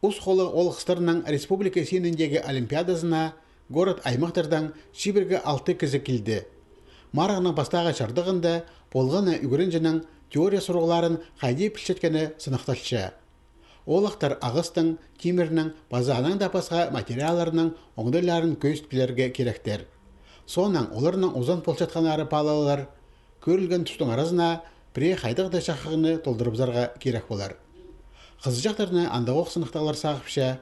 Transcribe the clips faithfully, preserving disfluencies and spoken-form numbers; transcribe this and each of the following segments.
Ус холлығ оолахстарның республика синіндегі олимпиадазына город-аймахтардаң чибіргі алты кізі килді. Марығның пастағы чардығында полған на ӱгренҷінің теория сурығларын хайди пілчеткені сыныхталча. Оолахтар ағастың, тимірнің паза анаң даа пасха материалларның оңдайларын кӧзіт пілерге киректер. Соонаң оларның узан полчатханнары паалалар, кӧрілген тустың аразына пірее хайдағ-да чахығны толдырыбызарға кирек полар. Хызыҷахтарны андағох сыныхтағлар сағыпча.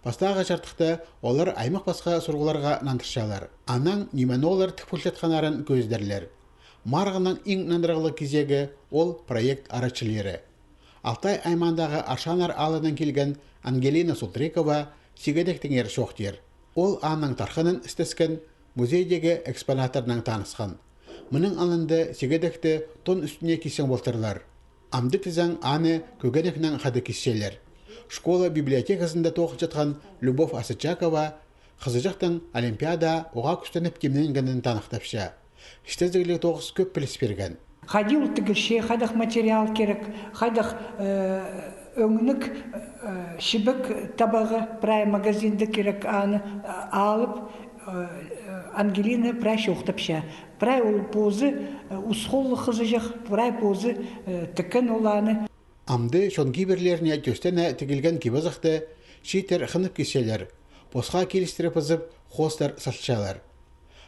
Пастағы чардыхта олар аймах-пасха сурығларға нандырчалар. Анаң ниме олар тік полчатханнарын кӧзідерлер. Марығның иң нандырығлығ кизегі — ол проект арачылиры. Алтай аймаандағы Аршаннар аалынаң килген Ангелина Султрекова сигедектеңер чоохтир. Ол аның тархынын істескен, музейдегі экспонаттарнаң танысхан. Мының алнында сигедекті тон ӱстӱне кисчең полтырлар. Амды тізең, аны кӧгенекнең хада кисчелер. Школа библиотеказында тоғынчатхан Любовь Асочакова хызыҷахтың олимпиада уғаа кӱстеніп тимненгенін таныхтапча. Істезігліг тоғыс кӧп піліс пирген. Хайди ол тігілче, хайдағ материал кирек, хайдағ, э, ӧңніг, э, чібек табағы, прай магазинда кирек, аны, э, алып, э, Ангелина прай чоохтапча. Прай ол позы, э, ус холлығ хызыҷах, прай позы, э, тіккен ол аны. Амды чон кибірлеріне тӧстене тігілген кип-азахты чииттер хынып кисчелер, посха килістіре пызып, хоостар салчалар.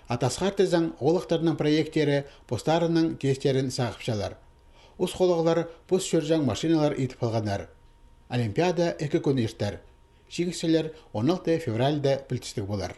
А тасхар тізең, оолахтарның проекттері постарының тестерін сағыпчалар. Ус холлығлар пос чӧрҷең машиналар идіп алғаннар. Олимпиада ікі кӱн иртер. Чиңісчілер он алты февральда пілдістіг полар.